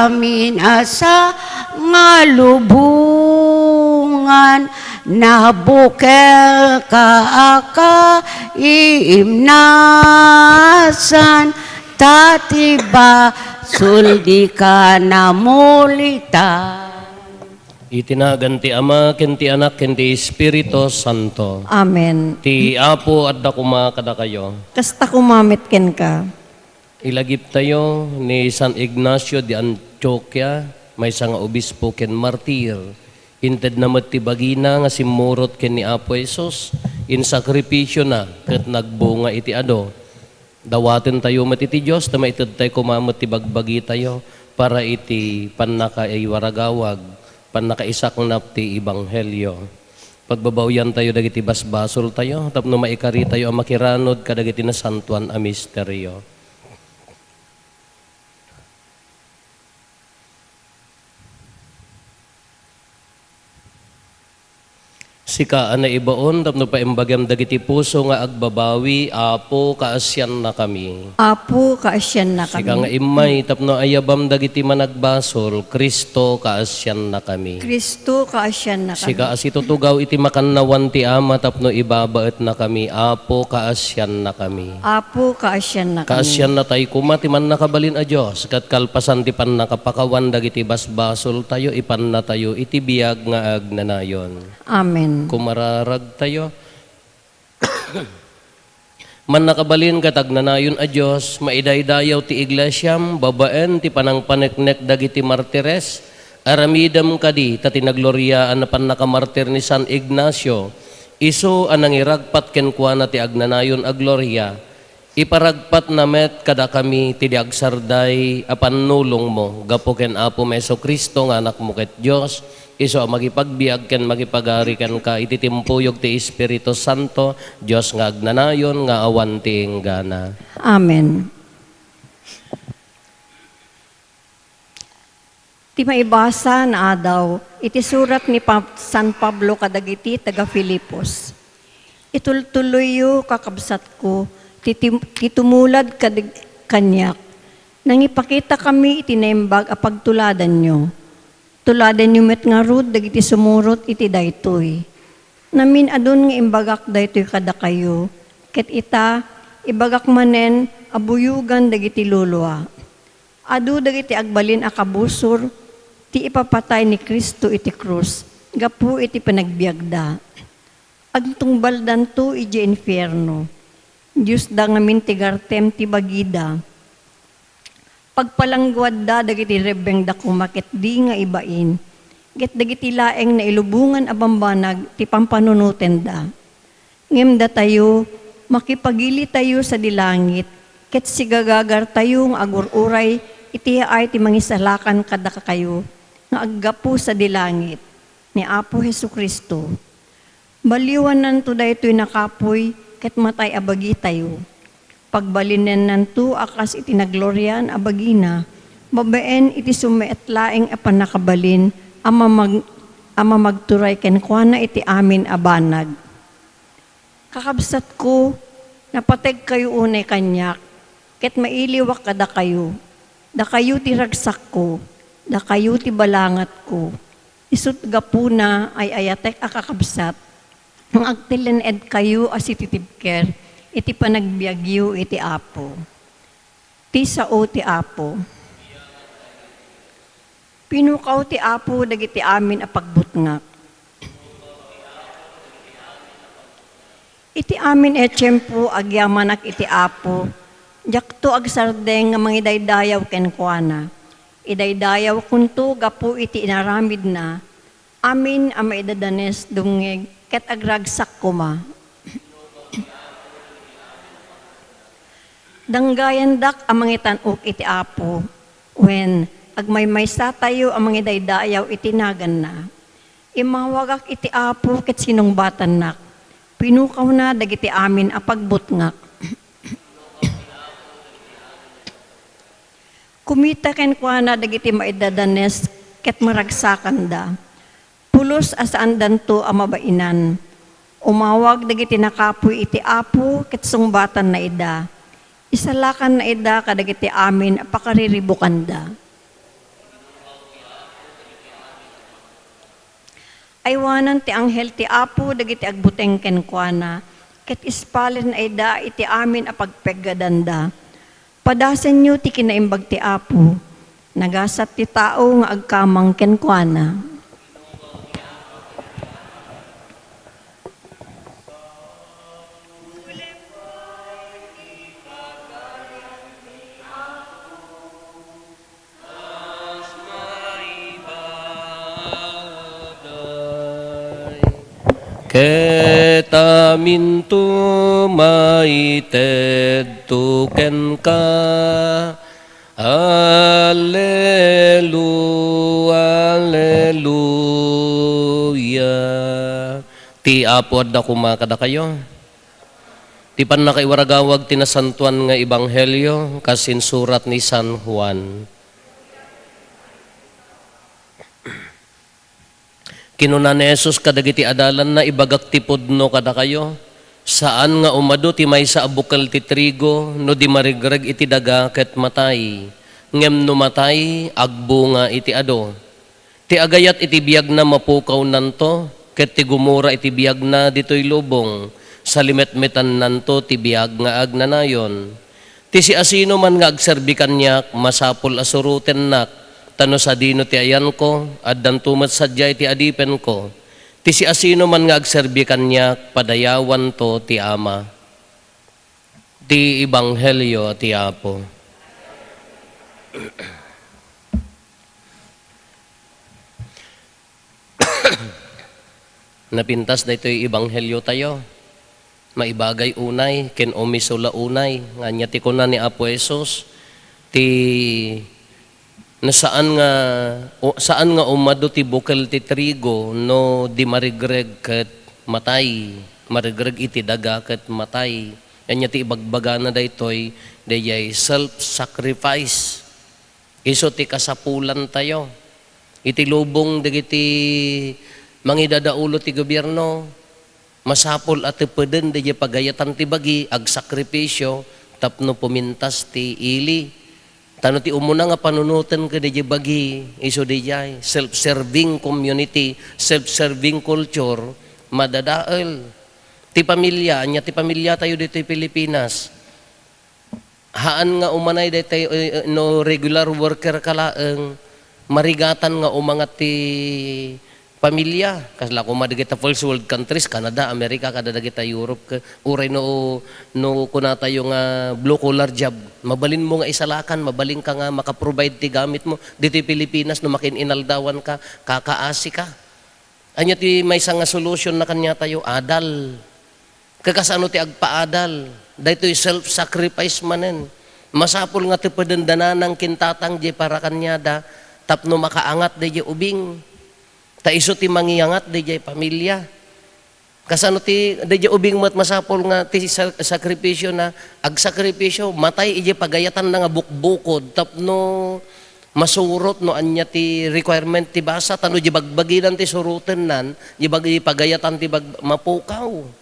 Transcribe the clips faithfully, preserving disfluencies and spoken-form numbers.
Amin a sa nga lubongan, nabukel ka a kaiimnasan, ta ti basol dika namulitan. Iti nagan ti Ama, ken ti Anak, ken ti Espiritu Santo. Amen. Ti Apo adda koma kadakayo. Kasta koma met kenka. Ilagiptayo ni San Ignacio de Antioquia, maysa nga obispo ken martir. Intedna met ti bagina nga simmurot ken ni Apo Jesus, insakripisiona ket nagbunga iti adu. Dawatentayo met iti Dios, ta maitedtay koma met ti bagbagitayo para iti pannakaiwaragawag, pannakaisaknap ti ebanghelio. Pagbabawiantayo dagiti basbasoltayo tapno maikaritayo a makiranod kadagiti nasantoan a misterio. Sika a naibaon tapno paimbagem dagiti puso nga agbabawi, Apo, kaasiannakami. Apo, kaasiannakami. Sika nga immay tapno ayabam dagiti managbasol, Cristo, kaasiannakami. Cristo, kaasiannakami. Sika a situtugaw iti makannawan ti Ama tapno ibabaetnakami, Apo, kaasiannakami. Apo, kaasiannakami. Kaasiannatay koma ti Mannakabalin a Dios, ket kalpasan ti pannakapakawan dagiti basbasoltayo, ipannatayo iti biag nga agnanayon. Amen. Kumararagtayo. Mannakabalin ket agnanayon a Dios, maidaydayaw ti Iglesiam babaen ti panangpaneknek dagiti martires. Aramidem kadi ta ti nagloriaan a pannakamartir ni San Ignacio, isu a nangiragpat kenkuana ti agnanayon a gloria, iparagpatna met kadakami ti di agsarday a pannulongmo gapu ken Apomi Jesu-Cristo nga Anakmo ket Dios, isu a makipagbiag ken makipagari kenka iti timpuyog ti Espiritu Santo, Dios nga agnanayon nga awan ti inggana. Amen. Ti maibasa naadaw iti surat ni Pa-, San Pablo kadagiti taga-Filipos. Itultuloyyo, kakabsatko, ti tim-, ti tumulad kad-, kaniak. Nangipakitakami iti naimbag a pagtuladanyo. Tuladanyo met ngarud dagiti sumurot iti daytoy. Namin-adun nga imbagak daytoy kadakayo, ket ita, ibagak manen a buyogan dagiti lulua. Adu dagiti agbalin a kabusor ti ipapatay ni Cristo iti krus gapu iti panagbiagda. Agtungbaldanto idiay infierno. Diosda ngamin ti gartem ti bagida. Pagpalangguadda dagiti rebbengda koma ketdi nga ibain, ket dagiti laeng nailubongan a bambanag ti pampanunotenda. Ngem datayo, makipagilitayo sadi langit, ket sigagagartayo nga agur-uray iti yaay ti Mangisalakan kadakayo nga aggapu sadi langit, ni Apo Jesu-Cristo. Baliwannanto daytoy a kapuy ket matay a bagitayo. Pagbalinennanto a kas iti nagloriaan a bagina, babaen iti summeet laeng a pannakabalin a mamag-, a mamagturay kenkuana iti amin a banag. Kakabsatko, napategkayo unay kaniak, ket mailiwak kadakayo. Dakayo ti ragsakko, dakayo ti balangatko. Isut' gapuna, ay-ayatek a kakabsat, nga agtellin-edkayo a sititibker iti panagbiagyo iti Apo. Ti sao ti Apo. Pinukaw ti Apo dagiti amin a pagbutngak. Iti amin a tiempo, agyamanak iti Apo, diakto agsardeng nga mangidaydayaw kenkuana. Idaydayawkonto gapu iti inaramidna, amin a maidadanes dumngeg ket agragsak koma. Danggayandak a mangitan-ok iti Apo, wen, agmaymaysatayo a mangidaydayaw iti naganna. Immawagak iti Apo ket sinungbatannak. Pinukawna dagiti amin a pagbutngak. Kumita kenkuana dagiti maidadanes ket maragsakanda. Pulos a saandanto a mabainan. Umawag dagiti nakapuy iti Apo ket sungbatanna ida. Isalakanna ida kadagiti amin a pakariribukanda. Aywanan ti anghel ti Apo dagiti agbuteng kenkuana, ket ispalen a ida iti amin a pagpeggadanda. Padasenyo ti kinaimbag ti Apo. Nagasat ti tao nga agkamang kenkuana. Ket aminto maitedto kenka. Alleluia, alleluia. Ti Apo adda koma kadakayo. Ti pannakaiwaragawag ti nasantoan nga ebanghelio kas insurat ni San Juan. Kinuna ni Jesus kadagiti adalanna, "Ibagak ti pudno kadakayo, saan nga umadu ti maysa a bukel ti trigo no di marigreg iti daga ket matay, ngem no matay, agbunga iti adu. Ti agayat iti biagna mapukawnanto, ket ti gumura iti biagna ditoy lubong, salimetmetannanto ti biag nga agnanayon. Ti siasinoman nga agserbi kaniak, masapul a surotennak, ta no sadino ti ayanko, addanto met sadiay ti adipenko. Ti siasinoman nga agserbi kaniak, padayawanto ti Ama." Ti Ebanghelio ti Apo. Napintas daytoy ebangheliotayo. Maibagay unay ken umisula unay nga ania ti kuna ni Apo Jesus, ti, no saan nga, o, saan nga umadu ti bukel ti trigo no di marigreg ket matay, marigreg iti daga ket matay. Ania ti ibagbagana daytoy, daydiay self-sacrifice. Isu ti kasapulantayo. Iti lubong dagiti mangidadaulo ti gobierno, masapul a tepeden daydiay pagayatan ti bagi, agsakripisio tapno pumintas ti ili. Ta no ti umuna nga panunoten ken daydiay bagi, isu daydiay, self-serving community, self-serving culture, madadael. Ti pamilia, ania ti pamiliatayo ditoy Pilipinas? Haan nga umanay daytoy, eh, no regular worker ka laeng, marigatan nga umangat ti pamilia. Kasla koma dagita first world countries, Canada, America, kada dagita Europe, ke-, uray no, no kunatayo nga blue collar job, mabalinmo nga isalakan, mabalinka nga maka-provide ti gamitmo. Ditoy Pilipinas, no makin-inaldawanka, kakaasika. Ania ti maysa nga solution na kaniatayo? Adal. Kakasano ti agpaadal? Daytoy self-sacrifice manen. Masapul nga tepeden da nanang ken tatang diay para kaniada tapno makaangat daydiay ubing. Ta isu ti mangiangat daydiay pamilia. Kasano ti daydiay ubing met masapul nga ti sa-, sakripisio na, agsakripisio, matay idiay pagayatanna nga bukbukod tapno masurot no ania ti requirement ti basa, ta no di bagbaginan ti surotennan, di bag-, di pagayatan ti bag-, mapukaw.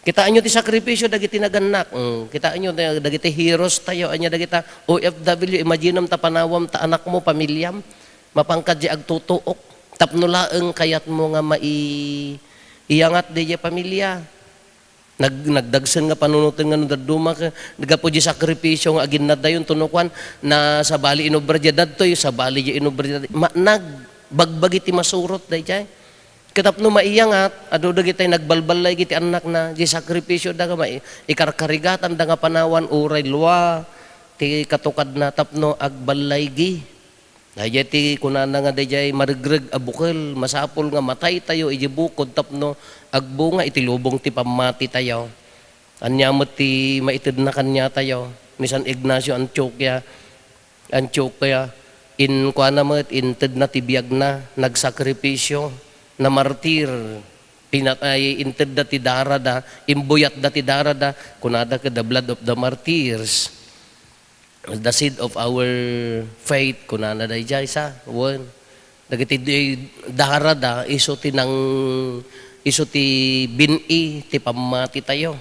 Kitaenyo ti sakripisio dagiti nagannak. Mm, kitaenyo da-, dagiti heroes tayo, ania dagita O F W, imaginem ta panawam ta anakmo, pamiliam, mapanka di agtutuok. Tapno laeng kayatmo nga mai-, iyangat di pamilia. Nag-, nagdagsen nga panunoten nga no dadduma ka, gapu di sakripisio nga aginnaddayon, tuno kuan, na sabali inobra diay dadtoy, sabali diay inobra diay, ma-, nagbagbagi ti masurot daydiay. Ket tapno maiyangat, adu dagitay nagbalballaygi ti annakna, di sakripisio da nga mai-, ikarkarigatan da nga panawan, uray lua, ti katukadna tapno agballaygi. Daydiay ti kunana nga daydiay maregreg a bukel, masapul nga mataytayo idiay bukod tapno agbunga iti lubong ti pammatitayo. Ania met ti maitedna kaniatayo? Ni San Ignacio Antioquia, Antioquia, inkuana met, intedna ti biagna, nagsakripisio, namartir, pinatay, intedda ti darada, imbuyatda ti darada, kunada ket the blood of the martyrs. The seed of our faith, kunana daydiay sa, wen. Dagiti di-, darada, isu ti nang-, isu ti bin-i ti pammatitayo.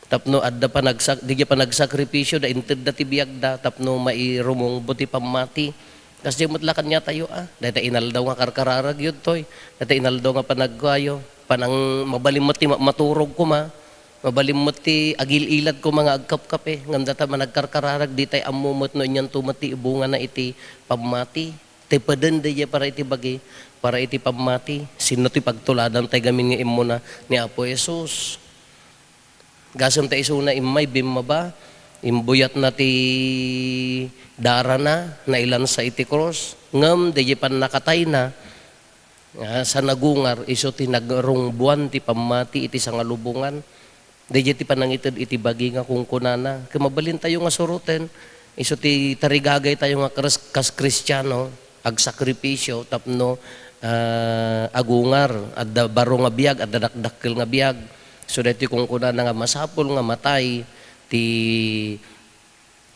Tapno adda panagsak-, daydiay panagsakripisio da, intedda ti biagda, tapno mairumungbo ti pammati. Kasdiay met la kaniatayo, a. Dayta inaldaw nga karkararag yudtoy. Dayta inaldaw nga panagkuayo. Panang-, mabalin met ti ma-, maturog koma. Mabalin met ti agil-ilad koma nga agkapkape. Ngem dayta managkarkararag, ditay ammo met no anianto met ti ibungana iti pammati. Tepeden daydiay para iti bagi, para iti pammati. Sinno ti pagtuladan tay gamin nga immuna ni Apo Jesus? Gasem ta isuna immay bimmaba, imbuyatna ti darana, nailansa iti krus. Ngem daydiay pannakatayna, a, sa nagungar, isu ti nagrungbuan ti pammati iti sangalubongan. Daydiay ti panangited iti bagi nga kunkunana. Ket mabalintayo nga suroten, isu ti tarigagaytayo nga Kris-, kas Kristiano, agsakripisyo tapno, a, agungar, adda baro nga biag, adda dakdakkel nga biag. So, daytoy kunkunana nga masapul nga matay ti,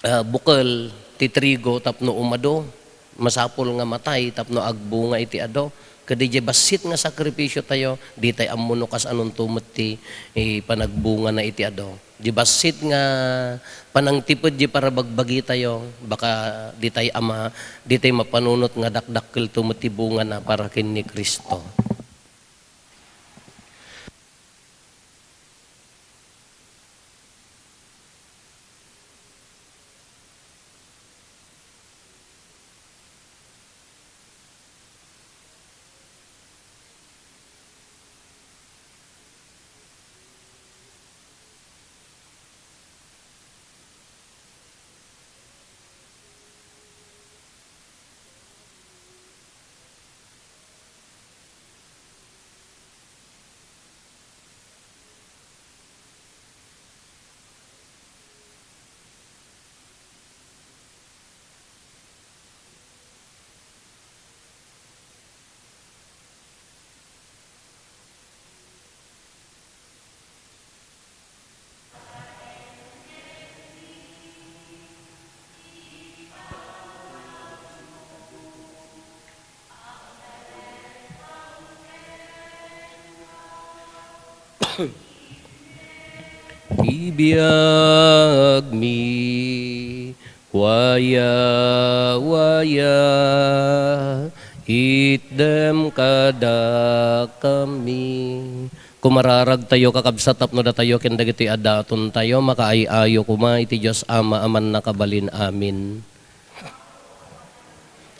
a, bukel ti trigo tapno umado. Masapul nga matay tapno agbunga iti adu. Ket diay bassit nga sakripisiotayo, ditay ammo no kasanonto met ti, eh, panagbungana iti adu. Diay bassit nga panangtiped diay parabagbagitayo, baka ditay ama-, ditay mapanunot nga dakdakkelto met ti bungana para ken ni Cristo. Ti biagmi, waya, waya, itdem kadakami. Kumararagtayo, kakabsat, tapno datayo ken dagitoy a datontayo makaay-ayo koma iti Dios Ama a Mannakabalin. Amen.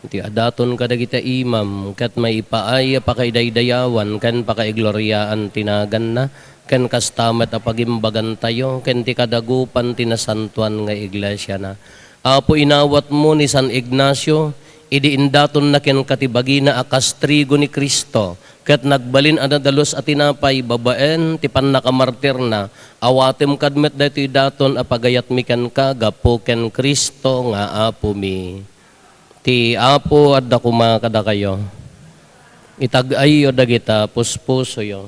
Iti a daton kadagiti imam ket maipaay a pakaidaydayawan ken pakaigloriaan ti naganna, ken kasta met a pagimbagantayo ken ti kadagupan ti nasantoan nga iglesiana. Apo, inawatmo ni San Ignacio idi indatonna kenka ti bagina a kas trigo ni Cristo, ket nagbalin a nadalus a tinapay babaen ti pannakamartirna. Awatem kad met daytoy daton a pagayatmi kenka gapu ken Cristo nga Apomi. Ti Apo adda koma kadakayo. Itag-ayyo dagita puspusoyo.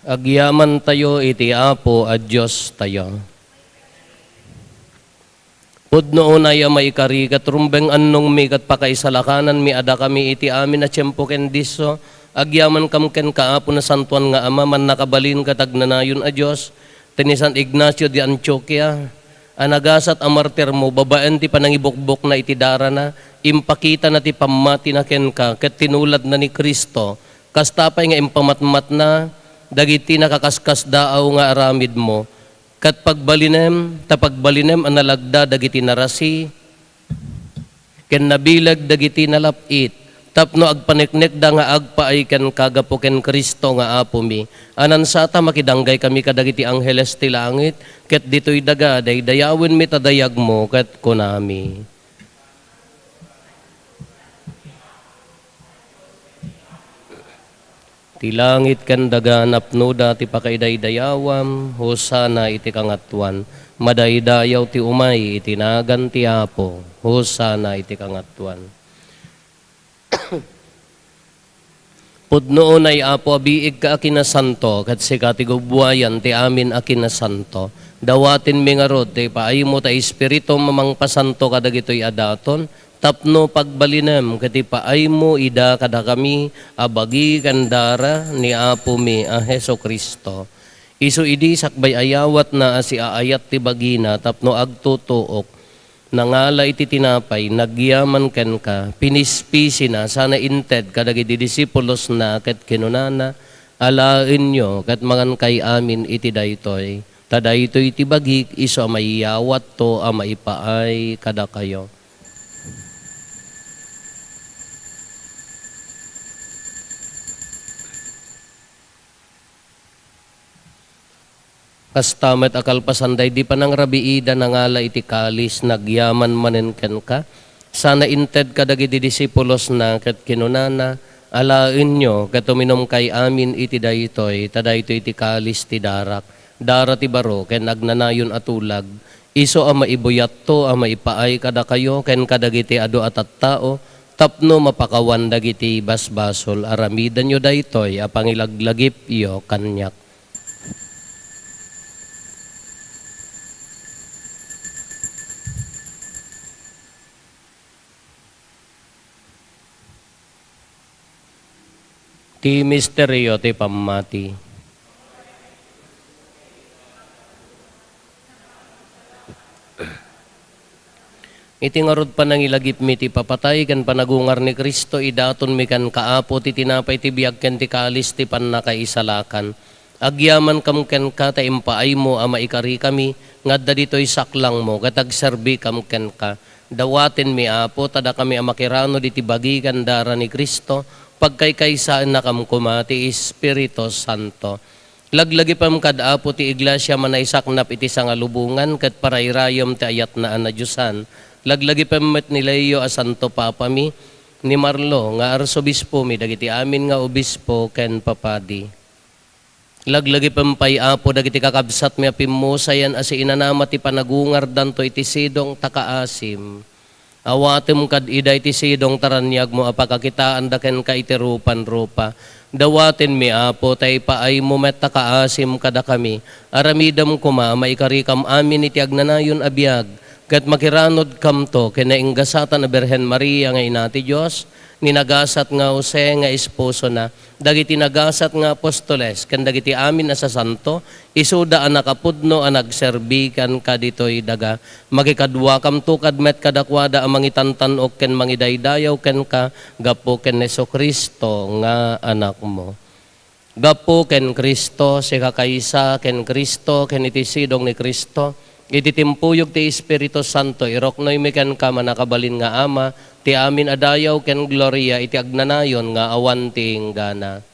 Agyamantayo iti Apo a Diostayo. Pudno unay a maikari ket rumbeng annongmi ket pakaisalakananmi a dakami iti amin a tiempo ken disso, agyamankam kenka, Apo, Nasantoan nga Ama, Mannakabalin ket Agnanayon a Dios, ti ni San Ignacio de Antioquia, a nagasat a martirmo babaen ti panangibukbokna iti darana, impakitana ti pammatina kenka ket tinuladna ni Cristo. Kasta pay nga impamatmatna dagiti nakaskasdaaw nga aramidmo, ket pagbalinem, ta pagbalinem a nalagda dagiti narasi ken nabileg dagiti nalap-it, tapno agpaneknekda nga agpaay kenka gapu ken Cristo nga Apomi, a nansata makidanggay kami kadagiti angheles ti langit, ket ditoy daga, daydayawenmi ta dayagmo, ket kunami. Ti langit ken daga napnoda ti pakaidaydayawam. Hosanna iti kangatoan. Madaydayaw ti umay iti nagan ti Apo. Hosanna iti kangatoan. Pudno unay, Apo, a biigka a kinasanto, ket sika ti gubbuayan ti amin a kinasanto. Dawatenmi ngarud ti ipaaymo ta Espiritum a mangpasanto kadagitoy a daton, tapno pagbalinem ket ipaaymo ida kadakami a bagi ken dara ni Apomi a Jesu-Cristo. Isu idi sakbay a yawatna a siaayat ti bagina tapno agtutuok, nangala iti tinapay, nagyaman kenka, pinispisina, sana inted kadagiti disipulosna ket kinunana, "Alaenyo ket mangankay amin iti daytoy, ta daytoy ti bagik isu a maiyawatto a maipaay kadakayo." Kasta met a kalpasan daydi panangrabiida, nangala iti kalis, nagyaman manen kenka, sana inted kadagiti disipulosna ket kinunana, "Alaenyo ket uminumkay amin iti daytoy, ta daytoy ti kalis ti darak, dara ti baro ken agnanayon a tulag, isu a maibuyatto a maipaay kadakayo ken kadagiti adu a tattao, tapno mapakawan dagiti basbasol. Aramidenyo daytoy a pangilaglagipyo kaniak." Ti misterio ti pammati. Iti ngarud panangilagipmi ti ipapatay ken panagungar ni Cristo, idatonmi kenka, Apo, ti tinapay ti biag ken ti kalis ti pannakaisalakan. Agyamankam kenka ta impaaymo a maikarikami nga adda ditoy saklangmo ket agserbikam kenka. Dawatenmi, Apo, ta dakami a makiranod iti bagi ken dara ni Cristo, pagkaykaysaennakam koma ti Espiritu Santo. Laglagipem kad Apo ti iglesia a naisaknap iti sangalubongan ket parairayem ti ayatna a nadiosan. Laglagipem met ni Leo a Santo Papami, ni Marlo nga Arsobispomi, dagiti amin nga obispo ken papadi. Laglagipem pay, Apo, dagiti kakabsatmi a pimmusayan a siinanama ti panagungardanto iti sidong ta kaasim. Awatem kad ida iti sidong ta raniagmo a pakakitaanda kenka iti rupan-rupa. Dawatenmi, Apo, ta ipaaymo met ta kaasim kadakami. Aramidem koma a maikarikam amin iti agnanayon a biag, ket makiranodkamto ken nainggasatan a Birhen Maria nga Ina ti Dios, ni nagasat nga Jose nga esposona, dagiti nagasat nga apostoles, ken dagiti amin a sasanto, isuda a nakapudno a nagserbi kenka ditoy daga. Makikaduakamto kad met kadakuada a mangitantan-ok ken mangidaydayaw kenka gapu ken Jesu-Cristo nga Anakmo. Gapu ken Cristo, sikakaysa ken Cristo, ken iti sidong ni Cristo, iti timpuyog ti Espiritu Santo, iruknoymi kenka, mannakabalin nga Ama, ti amin a dayaw ken gloria iti agnanayon nga awan ti inggana.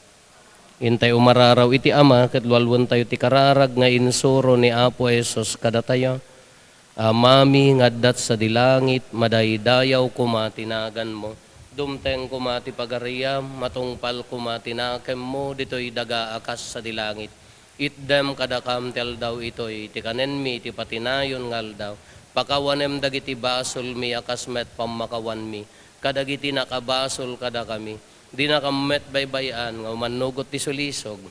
Intay umararaw iti Ama ket lualuentayo ti kararag nga insuro ni Apo Jesus kadatayo. Amami nga adda sadi langit, madaydayaw koma ti naganmo. Dumteng koma ti pagariam, matungpal koma ti nakemmo ditoy daga a kas sadi langit. Itdem kadakam ti aldaw itoy ti kanenmi iti patinayon nga aldaw. Pakawanem dagiti basolmi a kas met pammakawanmi kadagiti nakabasol kadakami. Dinakam met baybay-an nga umannugot ti sulisog.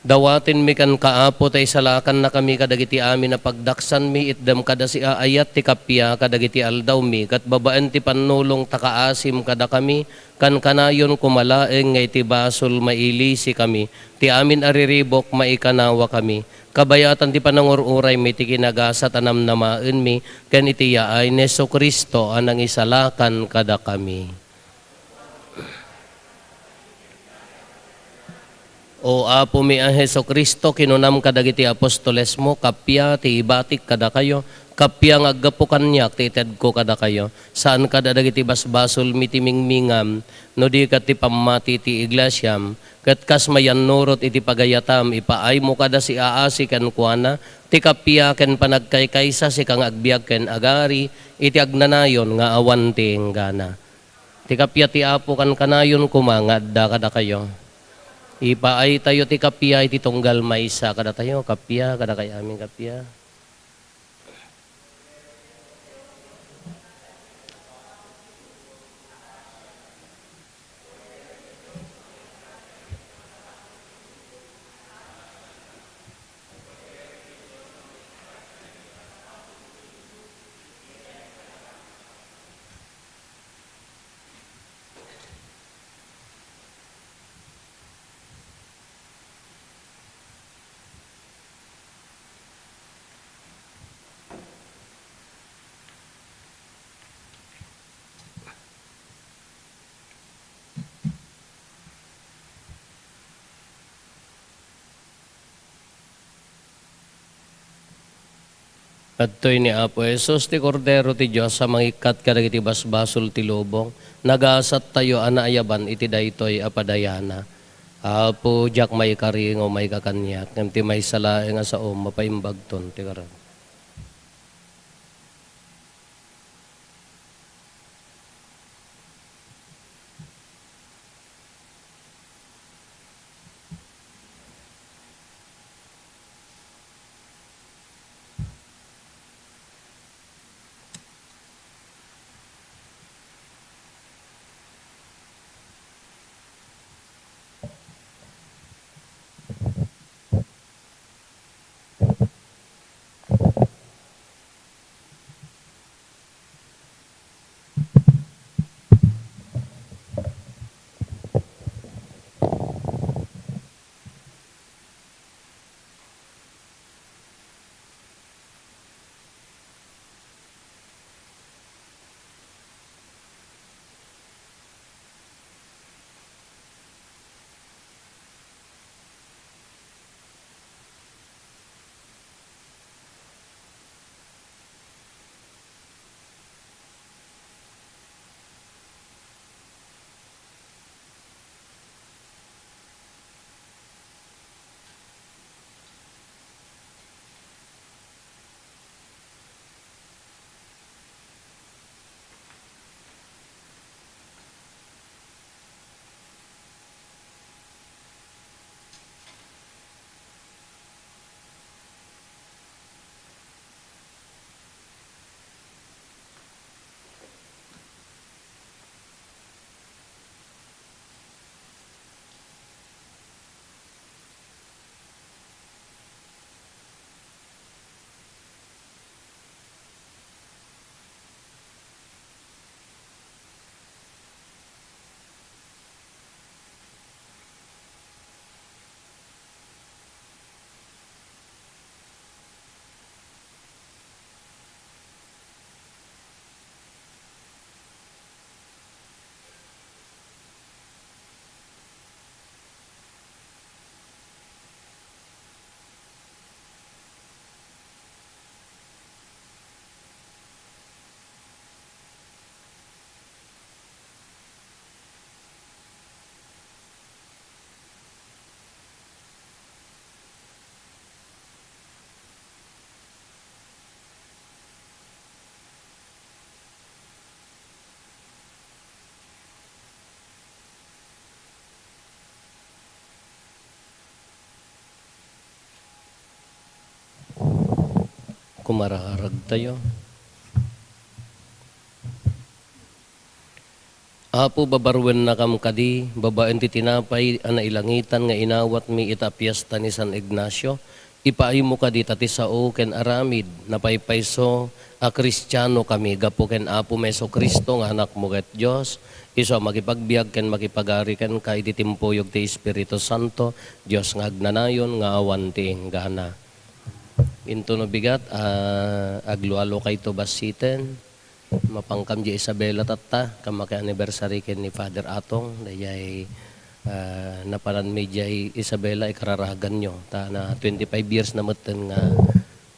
Dawatenmi kenka, Apo, ta isalakannakami kadagiti amin a pagdaksanmi, itdem kada siaayat ti kappia kadagiti aldawmi, ket babaen ti pannulong ta kaasim kadakami, kankanayon koma laeng nga iti basol mailisikami, ti amin a riribuk maikanawakami, kabayatan ti panangur-uraymi ti kinagasat a namnamaenmi, ken iti yaay ni Jesu-Cristo a nangisalakan kadakami. O Apomi a Jesu-Cristo, kinunam kadagiti apostolesmo, kappia ti ibatik kadakayo, kappia nga aggapu kaniak ti itedko kadakayo. Saan kad a dagiti basbasolmi ti mingmingam, no di ket ti pammati ti iglesiam, ket kas mayannurot iti pagayatam, ipaaymo kada siaasi kenkuana, ti kappia ken panagkaykaysa, sika nga agbiag ken agari iti agnanayon nga awan ti inggana. Ti kappia ti Apo kankanayon koma nga adda kadakayo. Ipaaytayo ti kappia iti tunggal maysa kadatayo. Kappia, kadakay amin kappia. Adtoy ni Apo Jesus, ti Kordero ti Dios a mangikkat kadagiti basbasol ti lubong. Nagasattayo a naayaban iti daytoy a padayana. Apo, diak maikari nga umayka kaniak, ngem ti maysa laeng a saom, mapaimbagton ti karan. Kumararagtayo. Apo, babaruennakam kadi babaen ti tinapay a nailangitan nga inawatmi ita a fiesta ni San Ignacio. Ipaaymo kadi ta ti sao ken aramid, napaypayso a Kristianokami gapu ken Apomi Jesu-Cristo nga Anakmo ket Dios, isu a makipagbiag ken makipagari kenka iti timpuyog ti Espiritu Santo, Dios nga agnanayon nga awan ti inggana. Intono bigat a aglualokayto bassiten. Mapankam diay Isabela tatta, ken maki-anniversary ken ni Father Atong, daydiay, ah, napananmi diay Isabela, ikararaganyo, ta na twenty-five years na metten nga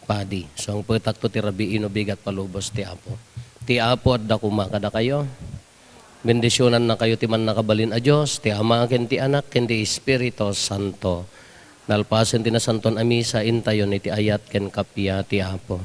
padi. Sangpetakto ti rabii no bigat palubos ti Apo. Ti Apo adda koma kadakayo. Bendisionannakayo ti Mannakabalin a Dios, ti Ama, ken ti Anak, ken ti Espiritu Santo. Nalpasen ti Nasantoan a Misa, intayon iti ayat ken kappia ti Apo.